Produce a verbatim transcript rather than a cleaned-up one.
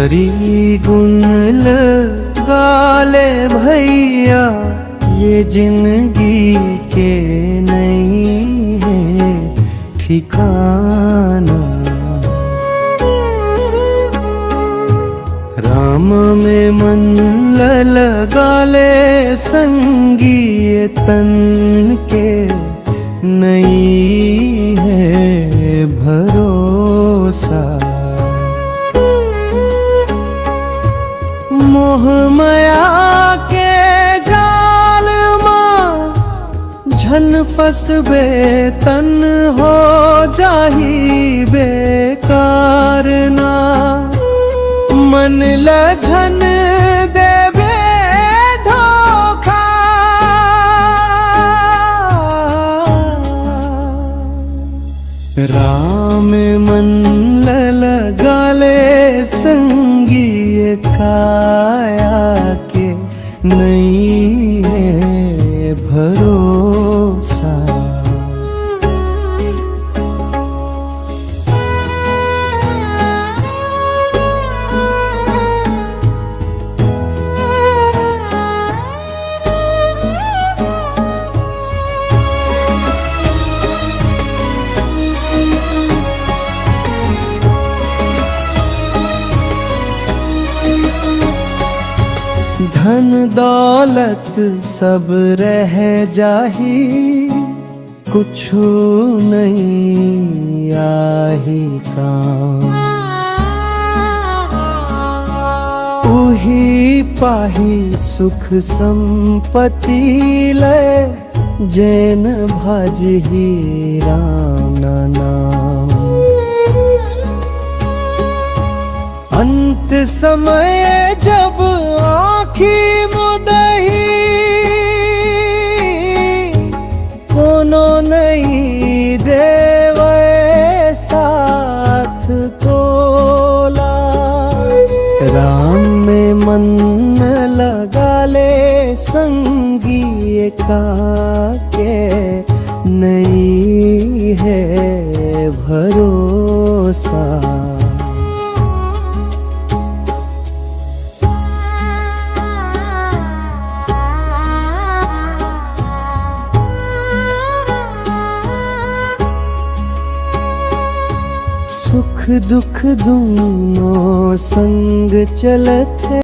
हरी गुण लगा ले भैया, ये जिंदगी के नइ हे ठिकाना। राम में मन ल लगा ले संगी, ये तन के नइ हे भरोसा। मोह मया के जाल मा झन फसबे, तन हो जाही बेकार ना। मन ल झन देबे धोखा। राम मन ल लगा ले संगी, ये काया के नइ हे भरोसा। धन दौलत सब रह जाही, कुछु नइ आही काम। उही पाही सुख संपत्ति ले, जेन भजही राम नाम। अंत समय जब आँखी मुदही, कोनो नइ देवय साथ तोला। राम में मन लगा ले संगी, ये काके नइ हे भरोसा। सुख दुख दूनों संग चलत हे।